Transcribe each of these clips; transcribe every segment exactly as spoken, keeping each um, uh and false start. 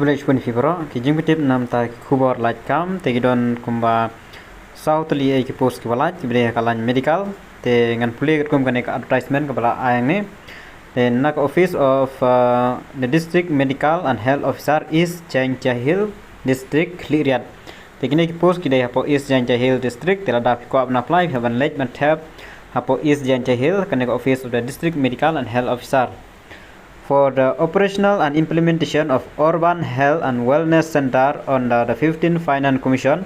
Khublei shibun ïa phi baroh. Ki jingpyntip namar ki khubor lait kam, te ki don kumba saw tylli ei ki post kiba lait, kiba dei ha ka lain medical. Te ngan pule katkum kane ka advertisement kaba la ai hangne. Te na ka Office of uh, the District Medical and Health Officer, East Jaintia Hill District, Khliehriat. Te kine ki post ki dei hapoh East Jaintia Hill District. Te lada phi kwah ban apply, phi hap ban leit ban thep hapoh East Jaintia Hill, kane ka Office of the District Medical and Health Officer. For the operational and implementation of Urban Health and Wellness Center under the fifteenth Finance Commission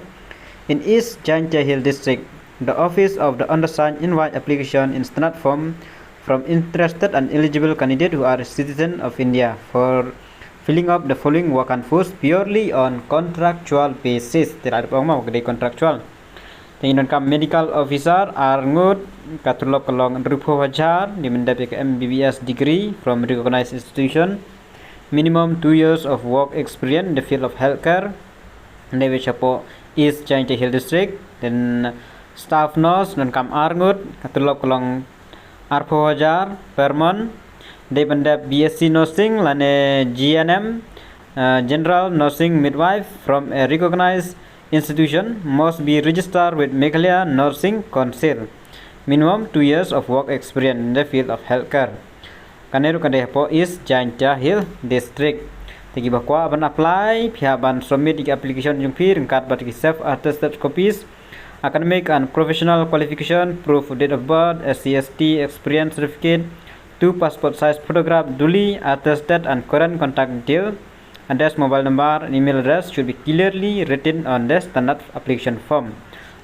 in East Jaintia Hill District, the Office of the Undersigned invite application in standard form from interested and eligible candidate who are citizen of India for filling up the following vacant post purely on contractual basis. Te la dep ong ma ka dei contractual. Te ngin donkam medical officer ar ngut, ka tulop ka long hynriewphew hajar, dei ban dep ïa ka M B B S degree from recognized institution, minimum two years of work experience in the field of healthcare. Dei ba shapoh East Jaintia Hill District. Then staff nurse donkam ar ngut, ka tulop ka long arphew hajar per month. Dei ban dep B S C nursing lane G N M, uh, general nursing midwife from a recognized institution, must be registered with Meghalaya Nursing Council. Minimum two years of work experience in the field of healthcare. Kane ruh ka dei hapoh East Jaintia Hill District. Te kiba kwah ban apply, phi hap ban submit ïa ki application jong phi ryngkat bad ki self attested copies, academic and professional qualification, proof of date of birth, S C S T experience certificate, two passport size photograph, duly attested and current contact detail, address, mobile number and email address should be clearly written on the standard application form.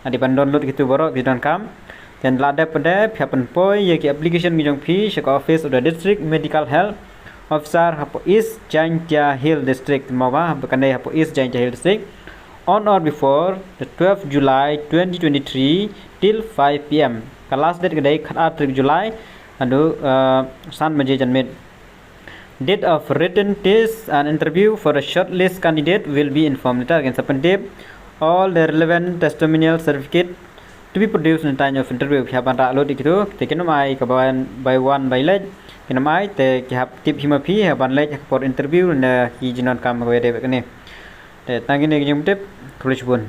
Ade ban download kitu baroh phi donkam. Then la dep pat de phi hap ban poi ïa ki application ki jong phi sha ka Office of the District Medical Health Officer hapoh East Jaintia Hill District. Mo ba hap kane hapoh East Jaintia Hill District. On or before the twelfth July twenty twenty-three till five P M. Ka last date ka dei khatar tarik July, haduh uh, san baje janmiet. Date of written test and interview for the shortlist candidate will be informed later. Kin sa pyntip all the relevant testimonial certificate to be produced in the time of interview. Phi hap ban rah lut ïa kitu, te kin ym ai ka ban bai wan bai leit. Kin ym ai, te ki hap tip hi ma phi ha ban leit ha ka por interview ne ki jingdonkam kaba ïadei bad kane. Te tang kine ki jingpyntip, khublei shibun.